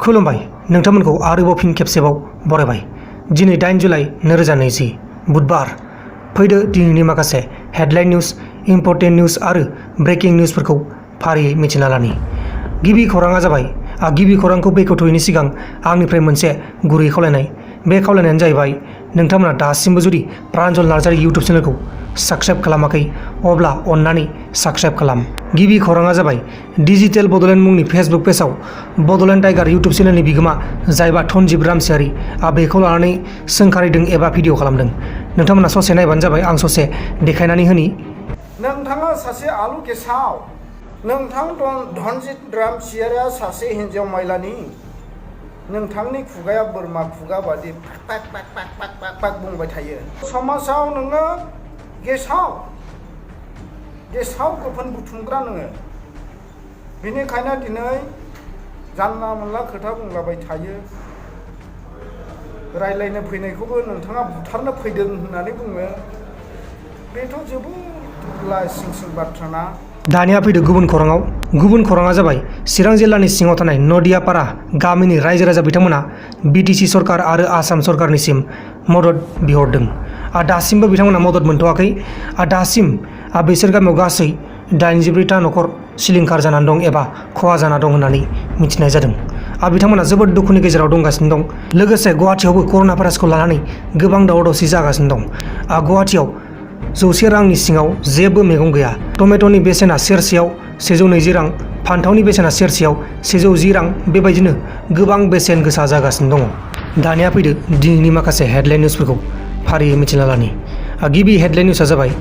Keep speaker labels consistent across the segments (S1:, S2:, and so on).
S1: खुलुमबाय नोंथांमोनखौ आरोबाव फिन खेबसेबाव बरायबाय। दिनै 8 जुलाइ 2020 बुधबार। फैदो दिनैनि माखासे हेडलाइन निउज, इम्पर्टेन्ट निउज आरो ब्रेकिं निउजफोरखौ फारियै मिथिना लानि। गिबि खौराङा जाबाय गिबि खौरांखौ बेखेवथ'यैनि सिगां आंनिफ्राय मोनसे गुरै खावलायनाय। बे खावलायनायानो जाहैबाय नोंथांमोना दासिमबो जुदि प्रान्जल नार्जारी इउटुब चेनेलखौ साबस्क्राइब खालामाखै अब्ला अन्नानै साबस्क्राइब खालाम। गिबि खौराङा जाबाय डिजिटेल बड'लेण्ड मुंनि फेसबुक पेजआव बड'लेण्ड टाइगार इउटुब चेनेलनि बिगोमा जायबा थनजिब रामसियारि बेखौ लानानै सोंखारिदों एबा भिडिअ खालामदों। नोंथांमोना ससे नायबानो जाबाय, आं ससे देखायनानै होनि।
S2: नोंथाङा सासे आलु गेसाव, नोंथां धनजित रामसियारिया सासे हिन्जाव मायलानि, नोंथांनि खुगाया बोरमा खुगा बादि पाक पाक पाक पाक पाक पाक बुंबाय थायो। समाजाव नोङो गेसाव गोफोन बुथुमग्रा नोङो। बेनिखायनो दिनै जानला मोनला खोथा बुंलाबाय थायो। रायलायनो फैनायखौबो नोंथाङा बुथारनो फैदों होननानै बुङो। बेथ' जोबोद दुब्ला सिं बाथ्राना।
S1: दानिया फैदो गुबुन खौराङाव। गुबुन खौराङा जाबाय चिरां जिल्लानि सिङाव थानाय नदियापारा गामिनि रायजो राजा बिथांमोना बिटिसि सरकार आरो आसाम सरकारनिसिम मदद बिहरदों। दासिमबो बिथांमोना मदद मोनथ'वाखै। दासिम बिसोर गामियाव गासै 84टा न'खर सिलिंखार जानानै दं एबा खहा जाना दं होननानै मिथिनाय जादों। बिथांमोना जोबोद दुखुनि गेजेराव दंगासिनो दं। लोगोसे गुवाहाटियावबो कर'ना भाइरासखौ लानानै गोबां दावराव दावसि जागासिनो दं। गुवाहाटियाव 100 रांनि सिङाव जेबो मैगं गैया। टमेट'नि बेसेना सेरसेयाव 120 रां, फान्थावनि बेसेना सेरसेयाव 110 रां, बेबायदिनो गोबां बेसेन गोसा जागासिनो दङ। दानिया फैदो दिनैनि माखासे हेडलाइन निउजफोरखौ फारियै मिथिना लानि। गिबि हेडलाइन निउजआ जाबाय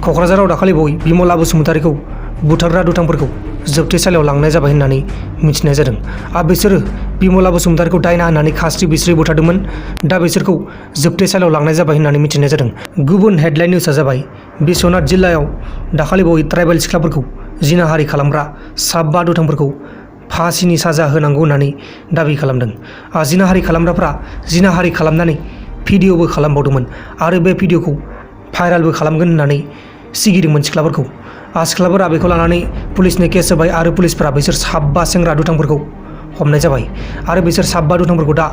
S1: क'क्राझाराव दाखालि बिमला बसुमतारीखौ बुथारग्रा दुथांफोरखौ जोबथेसालियाव लांनाय जाबाय होननानै मिथिनाय जादों। बिसोरो बिमला बसुमतारीखौ दायना होननानै खास्रि बिस्रि बुथारदोंमोन। दा बिसोरखौ जोबथेसालियाव लांनाय जाबाय होननानै मिथिनाय जादों। गुबुन हेडलाइन निउजआ जाबाय बिश्वनाथ जिल्लायाव दाखालि ट्राइबेल सिख्लाफोरखौ जिनाहारि खालामग्रा 5 दुथांफोरखौ फासिनि साजा होनांगौ होननानै दाबि खालामदों। जिनाहारि खालामग्राफ्रा जिनाहारि खालामनानै भिडिअबो खालामबावदोंमोन आरो बे भिडिअखौ भाइरेलबो खालामगोन होननानै सिगिदोंमोन सिख्लाफोरखौ। सिख्लाफोरा बेखौ लानानै पुलिसनो केस होबाय आरो पुलिसफोरा बिसोर 5 सेंग्रा दुथांफोरखौ हमनाय जाबाय आरो बिसोर 5 दुथांफोरखौ दा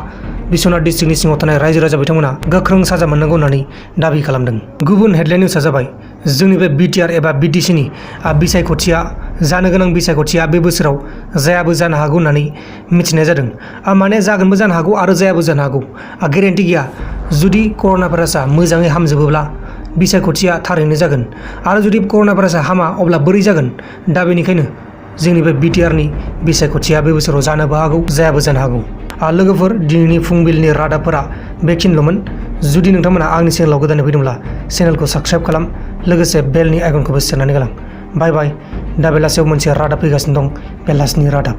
S1: बिश्वनाथ डिस्ट्रिक्टनि सिङाव थानाय रायजो राजा बिथांमोना गोख्रों साजा मोननांगौ होननानै दाबि खालामदों। गुबुन हेडलाइन निउजआ जाबाय जोंनि बे बिटिआर एबा बिटिसिनि बिसायख'थिया जानो गोनां बिसायख'थिया बे बोसोराव जायाबो जानो हागौ होननानै मिथिनाय जादों। माने जागोनबो जानो हागौ आरो जायाबो जानो हागौ। गेरेन्टि गैया। जुदि कर'ना भाइरासआ मोजाङै हामजोबोब्ला बिसायख'थिया थारैनो जागोन आरो जुदि कर'ना भाइरासआ हामा अब्ला बोरै जागोन। दा बेनिखायनो जोंनि बे बिटिआरनि बिसायख'थिया बे बोसोराव जानोबो हागौ, जायाबो जानो हागौ। लोगोफोर, दिनैनि फुंबिलिनि रादाबफोरा बेखिनिल'मोन। जुदि नोंथांमोना आंनि चेनेलाव गोदानै फैदोंब्ला चेनेलखौ साबस्क्राइब खालाम, लोगोसे बेलनि आइकनखौबो सेरनानै गालां। बाय बाय। दा बेलासियाव मोनसे रादाब फैगासिनो दं, बेलासिनि रादाब।